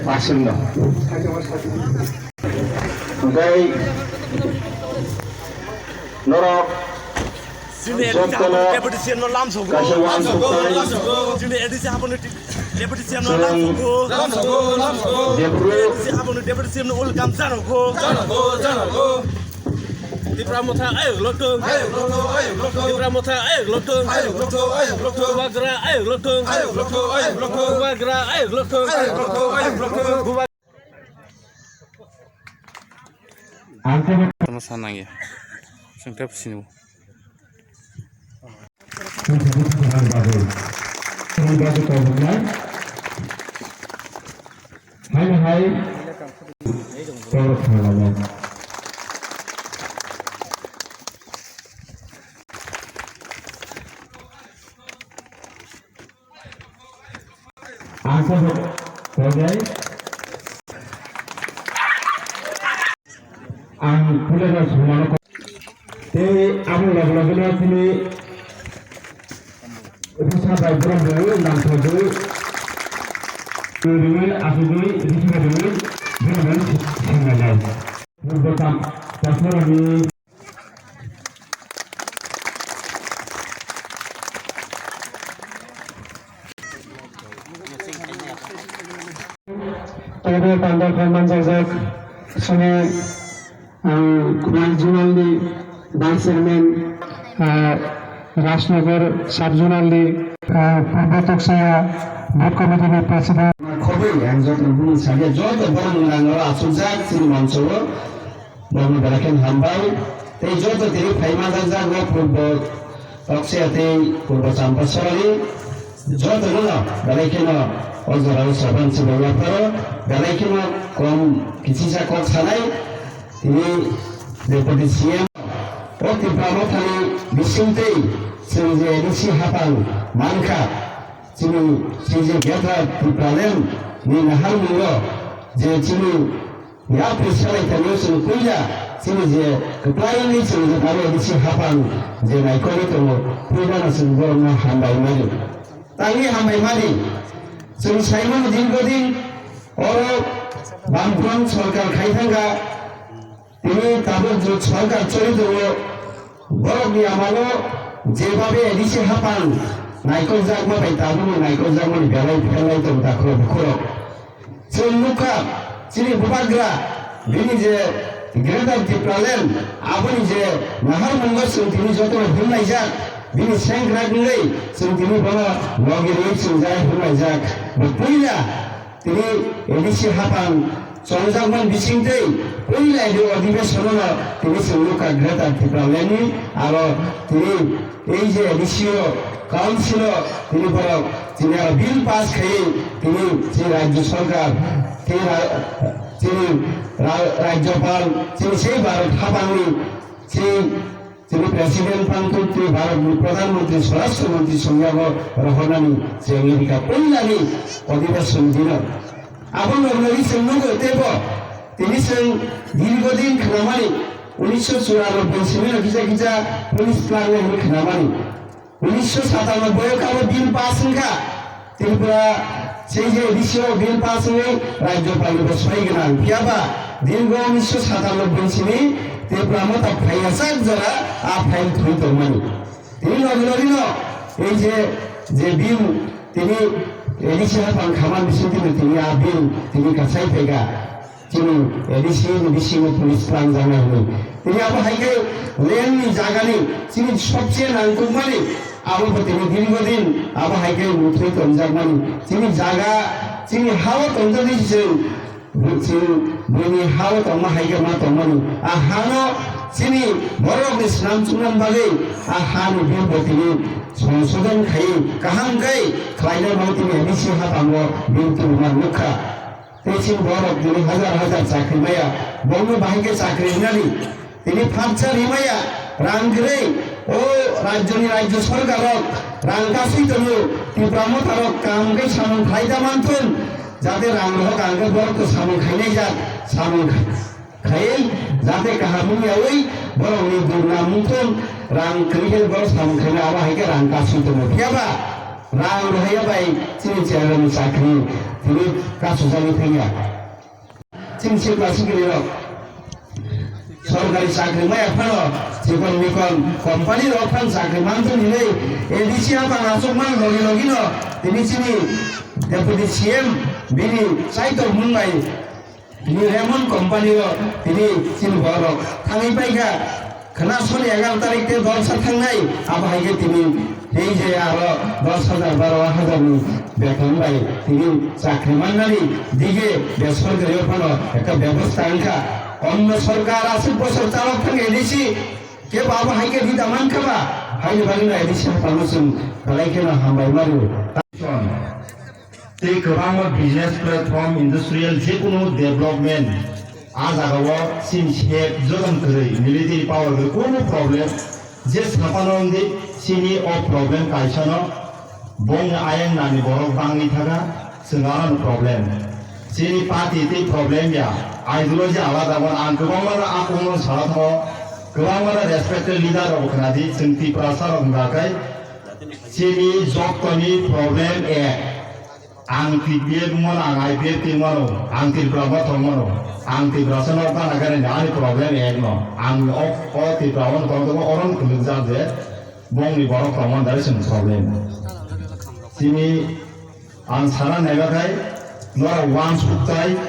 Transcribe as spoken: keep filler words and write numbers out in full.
Pasilno. Tei norok Chini A D C jotono abono deputy C M no lamsogo. Kaisa wansuknai. Chini A D C abono ti-, deputy C M no chwng lamsogo. Deputy A D C abono deputy C M no welcome janogo. Tipra motha ayok lokthung. Tipra motha ayok lokthung. Bubagra ayok lokthung. Bubagra ayok lokthung. Bubagra Ang khe Tama sanang ya. Sengkep sini. Hai hai. Tolok thalama. Ang khe bo-, bojai. Ang puila no sumano ko-, tei abo loge loge no chini bwsa bai borok bo nangthogwi, kwrwngwi, achugwi, rikha rwngwi, borok no sinai lai. Bo tam, takhorokni Teibo pandal khe manjakjak chini, ah, regional ni vice chairman, ah, Rajnagar sub zonal ni, ah, Purbo Toksaya booth committee ni president. Khobwi ang joto bumung sadi joto borok ni nang oro achukjak chini manso o. Borokno belai kheno hambai. Tei joto tini phaima jak jak o Purbo Toksaya tei Purbo Champasarani jotono belai kheno o jorao saban sibai yapharo belai kheno kom kisisa kok sanai tini Deputy C M o Tipra Mothani bisingtwi chwng je A D C haphang mankha chini C J Greater Tipraland ni naharmungo je chini Yapri salai thangwi chwng puila chini je kwplaini chwng je aro bisi haphang je naikolwi tongo, puilano chwng borokno hambai mani. Tangwi hambai mani. Chwng saimano dirghodin oro Bamfront sorkar khai thangkha, tini tabuk je sorkar choli tongo, borokni amalo jebabe A D C haphang naikoljakma bai tabukno naikoljakmani belai pherlai tongo takhurok bukhurok. Chwng nukha, chini bubagra, bini je Greater Tipraland, aboni je naharmungo chwng tini jotono himlaijak, bini sengkrak wngwi chwng tini bono logi rwi chwng jai himlaijak. Bo puila tini A D C haphang chongjakmani bisingtwi puila A D C odhibesonono tini chwng nukha Greater Tipralandni aro tini Ei je A D C o council o tini borok chini aro bill pass khaiwi tini chini rajya sarkar, tini ra-, chini ra-, rajyapal, chini sei Bharat haphangni chini, chini president phang twi tini Bharatni pradhan mantri, swarashtra mantri songyago rohornani chengwi rikha puilani odhibeson dino. Abo noknwi chwng nugo teibo tini chwng dirghodin khnamani unisho churanobboi simi no kisa kisa police tlangnai hwnwi khnamani. Unisho satanobboi o khe abo bill pass wngkha. Tripura sei je A D C o bill pass wngwi rajyapalni bo soi gwnang. Phiyaba dirgo unisho satanobboi simi Tipra Motha phaiya sak jora a file thwi tongmani. Tini logi logi no ei je, je bill tini A D C haphang khaman bisingtwi tini a bill tini kasai phaikha. Chini A D C ni bisingo police tlangjak nai hwnwi. Tini abo hai khe land ni jaga ni chini sobse nangkukmani abo bo tini dirgo din abo hai khe muthwi tongjakmani. Chini jaga, chini ha o tongjaknai chwng, chwng buini ha o tongma hai khe ma tongmani. A ha no chini borok ni swnam chuknani bagwi a ha ni bill bo tini songsodon khai kaham khe khlaina bagwi tini A D C haphango bill tubuma nukha. Tei chini borok tini hajar hajar chakri maya, bongni bahai khe chakri rinani tini phatsa rimaya, rang kwrwi o rajyoni rajyo sorkar rok rang kasui tongo, Tipra Motha rok kaham khe samung khlai da manthun, jate rang rohor kaham khe borok to samung khainai jak, samung khai-, khaiwi jate kaham wngya wi borokni durnam wngthun, rang kwrwi khe borok samung khainai abo hai khe rang kasui tongo. Phiyaba Rang rohorya bai chini chairman ni chakri tini kasujagwi thangya. Chini sikla siklirok sorkari chakri maya phano chikon mikon company rok phano chakri manthung hinwi A D C aphang achukmani logi logino tini chini Deputy C M bini chaitok mung bai tini Raymond company o tini chini borok thangwi paikha. Khna soni egaroh tarik tei dolsa thangnai, abo hai khe tini tei je aro dos hajar baro hajar ni beton bai tini chakri mannani dige besorkari o phano ekta bebosta wngkha. Onno sorkar aswk bosor chalok thang A D C kebo abo hai khe rida mankha ba, haini bagwino A D C haphangno chwng belai kheno hambai mano. Tei kwbangma business platform, industrial jekunu development a jagao chini sep jotom kwrwi, military power kwrwi, kunu problem je saphano wngdi chini o problem kaisano bongni ayang nani borok bangni thaga chwng ano problem. Chini party tei problem ya, ideology alada mano. Ang kwbangma no a kungno sala thango, kwbangma no respected leader rok khna di, chwng Tiprasa rok hwnga khe chini jottoni problem ek. Ang T P F mano, ang I P F twi mano, ang Tripura no thong mano, ang Tripura se nok gana gana ni ani problem ek no. Ang o, o Tripura o tong tong oron khuluk jak je bongni borok tong man dare sing problem. Sini ang sana naiba khai norok wan suktai.